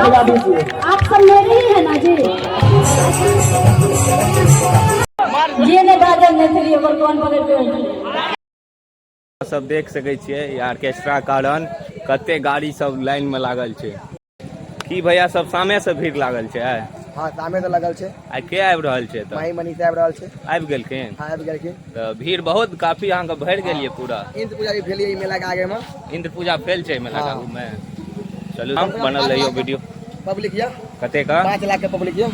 बजा दीजिए। आप सब मेरे ही है ना जी। जे नहि बाजल मैथिली, ओकर कोन पकड़ के बैठल। सब देख सकै छियै, ई ऑर्केस्ट्रा कारण कते गाड़ी सब लाइन में लागल छै। की भैया सब, सामे से भीड़ लागल छै आइ? हाँ, सामने से लगल छै। आइ के आबि रहल छै तऽ? माही मनीषा आबि रहल छै। आबि गेलखिन? हाँ, आबि गेलखिन। तऽ भीड़ बहुत काफी अहाँके भरि गेल ये पूरा। इंद्र पूजा भी भेल ई मेला के आगे में। इंद्र पूजा फेल छै मेला के हाँ। आगू में। चलू, बनल रहियो वीडियो। पब्लिक यऽ। कते का? 5 लाख के पब्लिक यऽ।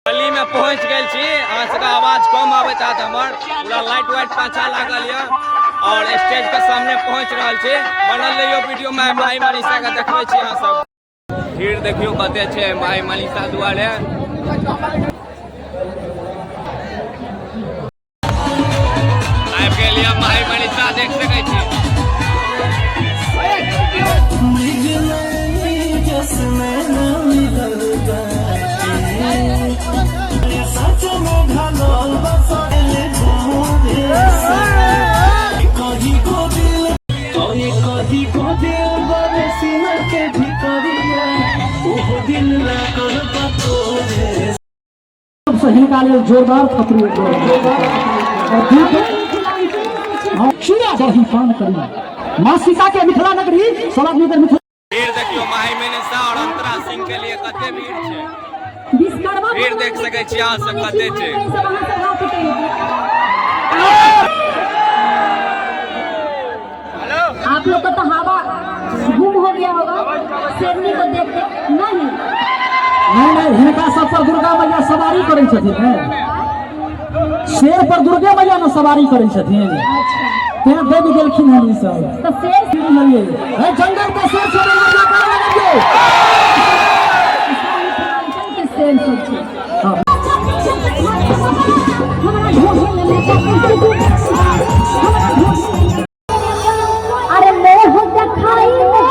गली में पहुंच गेल छी। अहाँ सबके आवाज कम आबैत हैत हमर। पूरा लाइट वाइट पाछा लागल यऽ और स्टेज के सामने पहुंच रहल छी। बनल रहियो वीडियो में, माही मनीषा के देखबै छी अहाँ सब। भीड़ देखियो कते छै माही मनीषा दुआरे। आबि गेल यऽ माही मनीषा, देख सकै छी। सबसँ हिनका लेल जोरदार थपड़ी और दूध, चूड़ा दही पान करी माँ सीता के मिथिला नगरी, सब आदमी के मिथिला। भीड़ देखियो, माही मनीषा और अंतरा सिंह के लिए कते भीड़ छै। विश्वकर्मा भीड़ देख सकै छी अहाँ सब कते छै। सब अहाँ सब हाथ उठेबै। आप लोग का तो हवा गुम हो गया होगा शेरनी को देख के, नहीं? नहीं, हिनका सब पर दुर्गा मैया सवारी करै छथिन ने। शेर पर दुर्गे मैया ने सवारी करै छथिन। तें दबि गेलखिन हन ई सब। तो शेर की बुझलियै? हे, जंगल के शेर छोड़ै लए जाकर लगलियै। मिथिलांचल के शेर सब छै। हाँ। हमरा ढोढ़ी में हमरा ढोढ़ी, अरे मोह देखाई मोह।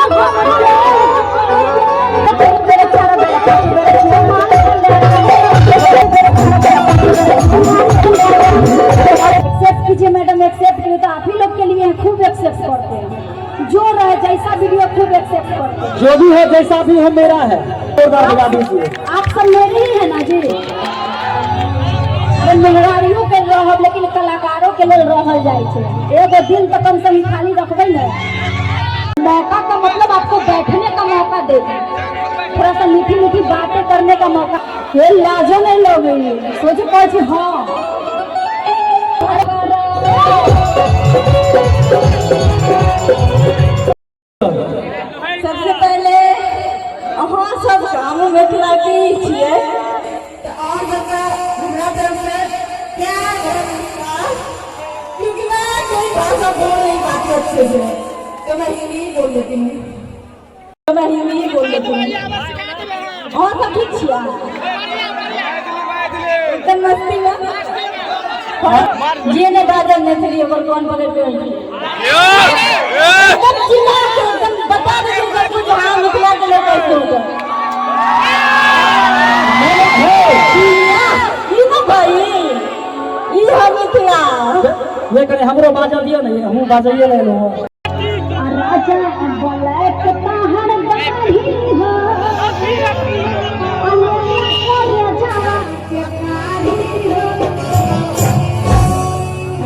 मेरे चार बेर, पाँच बेर चुमा। एक्सेप्ट कीजिए मैडम, एक्सेप्ट कीजिए। तो आप ही लोग के लिए खूब एक्सेप्ट करते हैं। जो रहे, जैसा वीडियो, खूब एक्सेप्ट करते हैं। जो भी है, जैसा भी है, मेरा है। जोरदार बजा दीजिए। आप सब मेरे ही है ना जी। अरे, मेहरारियों के रहब, लेकिन कलाकारों के लेल रहल जाइ छै। एगो दिन तो कम से कम खाली रखबै ने। मौका का मतलब आपको बैठने का मौका दे, थोड़ा सा मीठी मीठी बातें करने का मौका। ये लाजो नहीं लोगे, सोचे कहै छी। हाँ। सबसे पहले अहाँ सबके, हमहूँ मिथिलाके ही छियै, तऽ अहाँ सबके हमरा तरफ से प्यार और नमस्कार, क्योंकि मैं कोई भाषा बोल नहीं पाती अच्छे से, तो मैं हिंदी ही बोल लेती हूँ, तो मैं हिंदी ही बोल लेती हूँ। अहाँ सब ठीक छियै? एकदम मस्ती में। जे नहि बाजल मैथिली, ओकर कान पकड़ि के एकदम चिल्ला के एकदम बता दे सबको जो हाँ, मिथिला के लोग ऐसे होते हैं। ई ना भाई, ई है मिथिला। ये कने हमरो बाजल दियौ ने, हमहूँ बाजैए लगलहुँ। राजा ब्लैक ताहर दाढ़ी हो, राजा के कारी हो,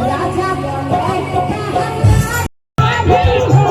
राजा ब्लैक ताहर दाढ़ी हो।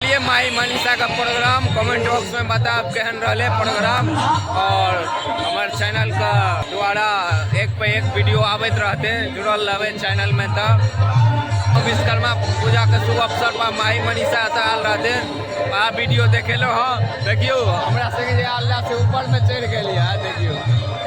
लिए माई मनीषा का प्रोग्राम कमेंट बॉक्स में बताब केहन रहले प्रोग्राम। और हमार चैनल का द्वारा एक पे एक वीडियो आबैत रहते, जुड़ल रहबै चैनल में। तो विश्वकर्मा पूजा के शुभ अवसर पर माई मनीषा एतऽ आयल रहते, आ वीडियो देखेलो। हाँ, देखियो हमरा संगे जे आयल से ऊपर में चढ़ि गेलियै। देखियो।